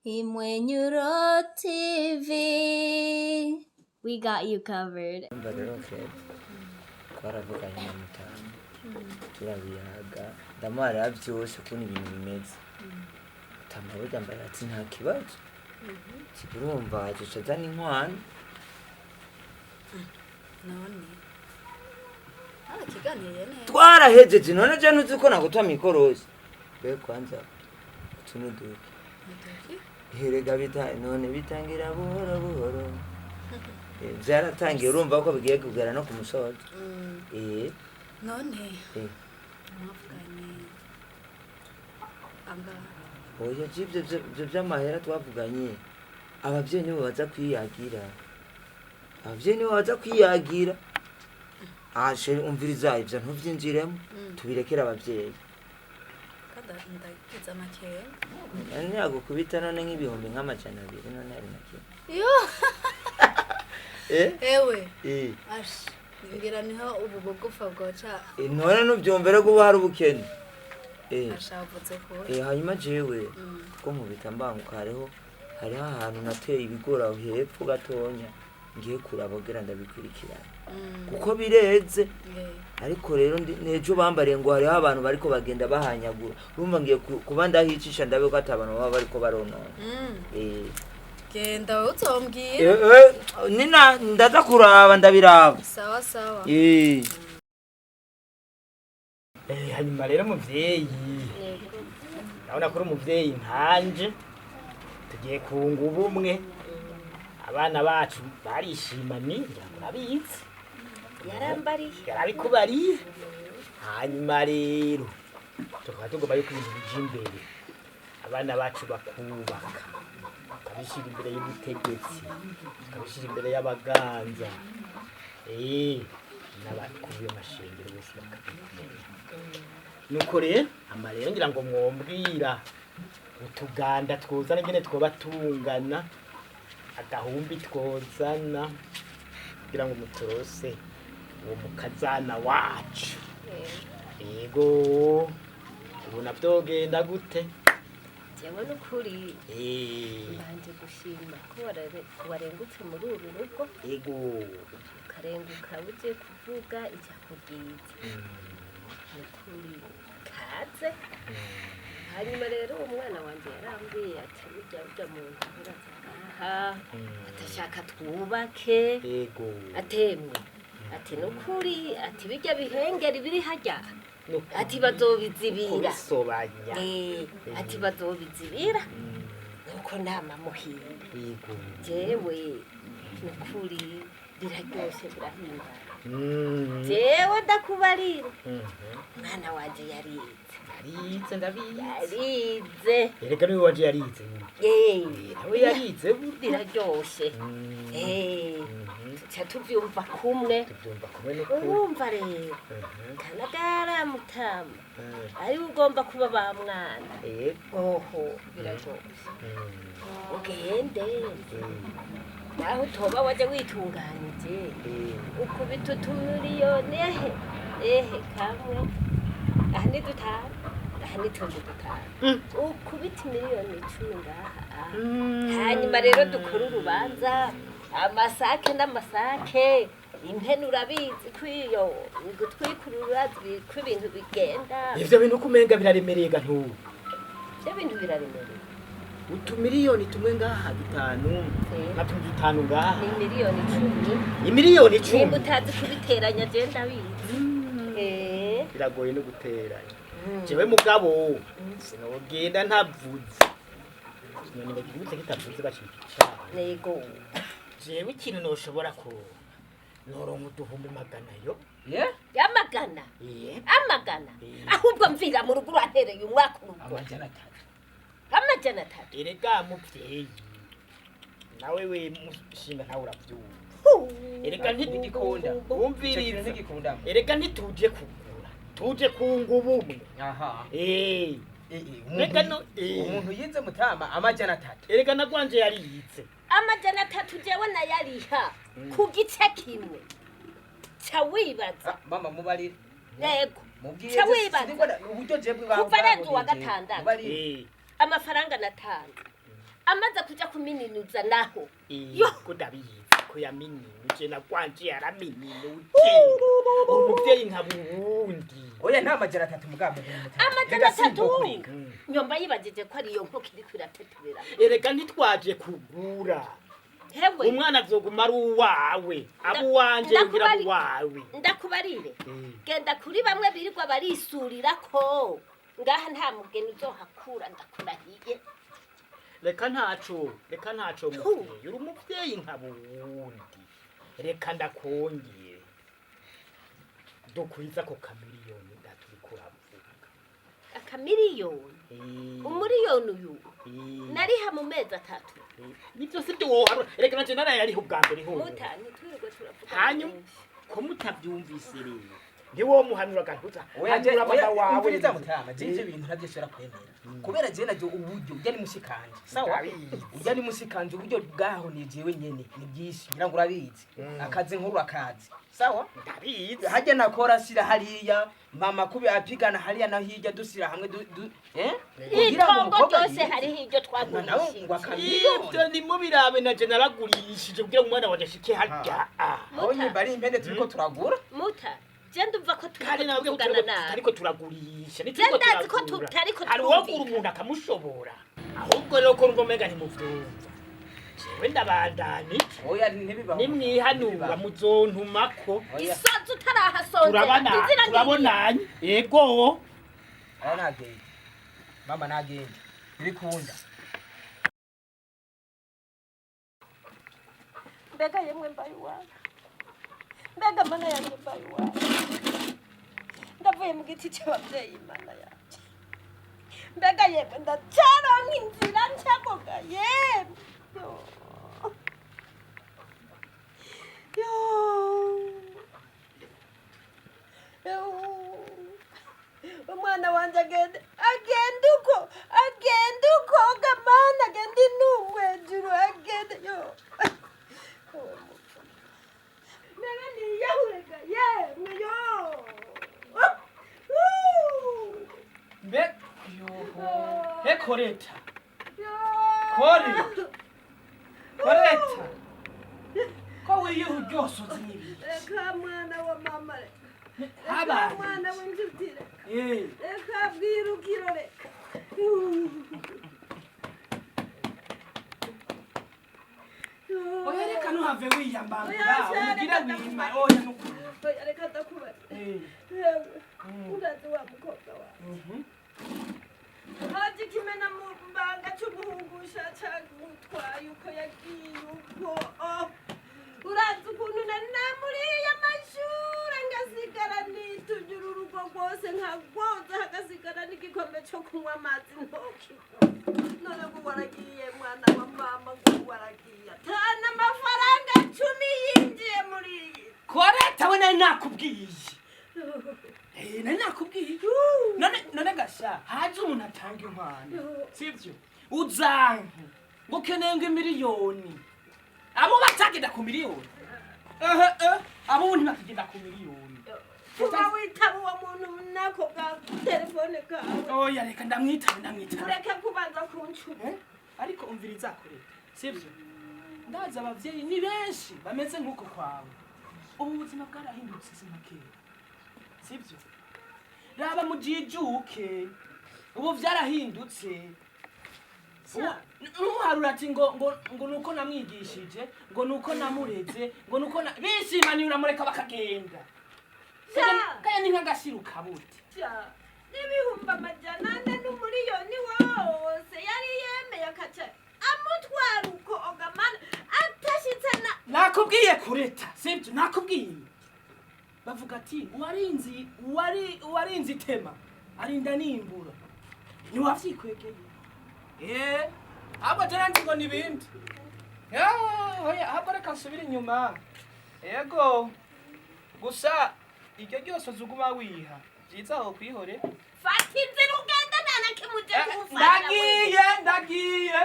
Imwenyuro TV. We got you covered. Umva rero Keza, twaravuganye na mutamu, turabiyaga, ndamuharira byose ukuntu ibintu bimeze. Mutama burya mbara ati nta kibazo. Ati urumva azoca azana inkwano. None narakiganiriye neza. Twarahejeje. None je ntuzi ko nagutwa mikorosi be kwanza utu nuduki? Muduki. Erega bita none bitangira buhoro buhoro. Vyaratangiye, urumva ko bigiye kugera no ku musozo. None mwavuganye angahe? Oya, ivyo vy'amahera twavuganye, abavyeyi nibo baza kwiyagira, abavyeyi nibo baza kwiyagira. Ashe umviriza, ivyo ntuvyinjiremo, tubirekere abavyeyi. Kandi ndagize amakenga. None yagukubita none nk'ibihumbi nk'amajana 2, none ari make? Yo! Ewe! Ashi, ngira niho ubu bugufa bwoca. None nuvyumvere ko ubu hari ubukene. Ashavutse kure. Hanyuma jewe ko nkubita mbanguka, hariho ahantu nateye ibigori aho hepfo gatonya, ngiye kuraba kugira ndabikurikirana kuko bireze. Ariko rero nejo bambariye ngo hariho abantu bariko bagenda bahanyagura. Urumva ngiye kuba ndahicisha ndabe ko ata bantu baba bariko baronona. Genda wowe, uzombwira. Nina ndaza kuraba, ndabiraba. Sawa sawa. Hanyuma rero muvyeyi, ndabona ko uri umuvyeyi nkanje, tugiye kunga ubumwe. Abana bacu barishimani, ngira ngo urabizi. Yarambariye. Yarabikubariye. Hanyuma rero tukaba tugomba yuko ibintu bija imbere, abana bacu bakubaka, tukabishyira imbere y'ubutegetsi, tukabishyira imbere y'abaganza, n'abakuru b'amashengero bose bakabimenya. Nuko rero ama rero ngira ngo mwombwira utuganda twozana, ingene twoba tungana, agahumbi twozana kugira ngo mutorose uwo mukazana wacu. Yego, ubona vyogenda gute? Jewe n'ukuri mbanje gushima ko warengutse muri uru rugo, ukarenguka uje kuvuga icyakubwiza. Nukuri kaze. Hanyuma rero uwo mwana wanje yarambwiye ati burya muntu ahora aza ngaha, atashaka twubake. Atemwe, ati nukuri, ati bijya bihengeri biri hajya, ati bazobizibira. Kubisobanya. Ati bazobizibira. Nuko nama muhire. Jewe nukuri biraryoshe, birahimbara. Jewe ndakubarira, umwana wanje yarize. Yarize, ndabizi. Yarize. Erega niwe waje yarize. Nawe yarize burya. Biraryoshe. Tuca tuvyumva kumwe. Tubyumva kumwe n'ukuri. Urumva rero, kanagara mutama, ari ugomba kuba ba mwana. Oho, biraryoshe. Ugende naho utoba waje witunganije, ukubita utumiliyoni ehe ehe, kamwe aha ni dutanu, aha ni tundi dutanu, ukubita miliyoni 10 ngaha. Hanyuma rero dukore urubanza, amasake n'amasake, impene urabizi ko iyo gutwikurura, urazi ko ibintu bigenda. Ivyo bintu kumenga biraremereye ga ntubu. Ivyo bintu biraremereye. Utumiliyoni tumwe ngaha dutanu, na tundi dutanu ngaha. Ni miliyoni 10. Imiliyoni Nimba 10. utazi kubiteranya, je ndabizi. Biragoye no guteranya. Jewe mugabo sinogenda ntavuze, ikinyoni bagirutse kitavuze bacika icaha. Jewe ikintu noshobora kuronka, noronka uduhumbi magana yo. Yamagana? Amagana? Ahubwo mvira mu rugo, uratereye umwaka urugo. 300. 300? Erega muvyeyi, nawe we mushinga ntawe uravyumva. Erega Ntigikunda. Wumviriza. Ntigikunda. Erega ntituje kugura, tuje kunga ubumwe. Reka no Umuntu yize mutama, 300? Erega nagwanje yariyize. 300 jewe nayariha ku gice kimwe, ca wibaza. Ah, mama, mubarire. Yego. Mubwire. Ca wibaza. Uburyo jebwe. Kuva arenze uwa gatandatu. Mubarire. Amafaranga natanze. Amaze kuja kumininuza naho. Yo, ko ndabizi ko yamininuje na kwanje yaramininuje. Umuvyeyi nka buwundi. Oya, nta 300 mugabo. 300 nyomba yibajije ko ariyo nkoko iriko irateterera. Erega ntitwaje kugura. Hewe. Umwana azoguma ari uwawe, abo uwanje yongera abo uwawe. Ndakubarire. Genda kuri bamwe birirwa barisurira ko ngaha nta mugeni uzohakura, ndakurahiye. Reka ntaco, reka ntaco muvyeyi, uri umuvyeyi nka buwundi. Reka ndakongere dukwiza ko kamiliyoni ndaturiko uravuga. Akamiliyoni? Umuriyoni uyu nariha mu mezi 3. Nivyo sivyo woharura, reka nanje narayariho ubwa mbere ho. Muta, ntitwirirwe turavuga. Hanyuma ko mutavyumvise rero, ntiwomuhanura gahuza, hanura mama wawe. Umviriza mutama, je ivyo bintu ntabyo nshobora kwemera kubera je naje uburyo ujya ni mushikanje, sawa? Ujya ni mushikanje, uburyo bwaho ni jewe nyene ni byinshi, ngira ngo urabizi akazi nkuru akazi, sawa? Ndabizi. Hajya nakora shira hariya mama kubi apigana hariya na hirya dusira hamwe eh kugira ngo Itongo umukobwa ryose yige. hariho iryo Nawe ngo twagurishije. akamiliyoni. Ivyo nimubirabe, naje naragurishije kugira ngo umwana wanje ashike harya. Aho nyimba ari impene turiko turagura. Muta, je ndumva ko Kandi turiko nabwo tuvugana nabi. ariko turagurisha. Je ndazi ko tutariko Hari uwogura twumvikana. umuntu akamushobora, ahubwo rero ko numva umenga ntimuvyumva, jewe ndabandani. Oya, ntibibaho. Nimwihanura muzontumako. Oya. Isoza utarahasonzera. Turabana. Inzira ngiyi. Turabonanye, yego. Aya nagende mama, nagende, ntibikunda. Mbega yemwe mbaye iwawe, mbega mana yanjye mbaye iwawe, ndavuye mu giti cy'ababyeyi, mana yanjye, mbega yemwe ndacaronka inzira ncamuga yemwe. Yo. Yo. Yo. Umwana wanjye agende, agende uko, agende uko gamana, agende intumwe hejuru, agende yo. Mbega niyahurega yemwe yo. Mbe yoho, he Koreta, Kore, Koreta, ko wiyiha uryose uzi n'ibiki? Reka mwana wa mama, reka. Reka Habaye mwana w'inshuti, reka. Eh, Reka bwirukiro, reka. Oya, reka ntuhave wiyambangura. Oya, sha, Ubwira reka. wima, oya nukuri. Oya, reka ndakubaza. Eh, Yewe, urazi wa mukobwa wawe haje ikimena mu mbanga cy'umuhungusha cyagutwaye uko yagiye uko, oh. Urazi ukuntu nari namuriye amashure ngasigara nitunyura urugo rwose nkagwoza, hagasigara n'igikombe cyo kunywa amazi ntokigo. None ngo waragiye mwana wa mama, ngo waragiye atana amafaranga 10 yinjiye muri iyi. Koreta we, nari nakubwiye. Eh, nari nakubwiye. None gasha haje umuntu atanga inkwano, sivyo? Uzanke ngo ukeneye ngo imiliyoni, abo batagenda ku miliyoni, ehe eh, abo ubu ntibakigenda ku miliyoni. Kuba witaba uwo muntu nako ga telefone kawe. Oya, reka ndamwitabe, ndamwitabe. Ureke kubanza kuncura. Eh? Ariko umviriza Koreta, sivyo? Ndazi abavyeyi ni benshi bameze nk'uko kwawe. Ubu buzima bwarahindutse, si nka kera, sivyo? Raba mujijuke, ubu vyarahindutse. Ntuharura ati ngo nuko namwigishije, ngo nuko namureze, ngo nuko bishimaniye, uramureka bakagenda. Kaya ni nk'agashiru kabute. N'400,000 n'umuriyoni wose yari yemeye akaca amutwara uko ogamana atashitse na. Nakubwiye Kureta, sibyo? Nakubwiye, bavuga ati uwarinzi uwari uwarinzi itema arinda nimbura, ntiwavyikwegeye. Eh, ahubwo je nzi ngo nibindi. Oya, ahubwo reka nsubire inyuma. Yego, gusa iryo ryose uzuguma wiha vyiza aho kwihore. Fata inzira ugenda, nta na kimwe uje kumufasha. Ndagiye, ndagiye.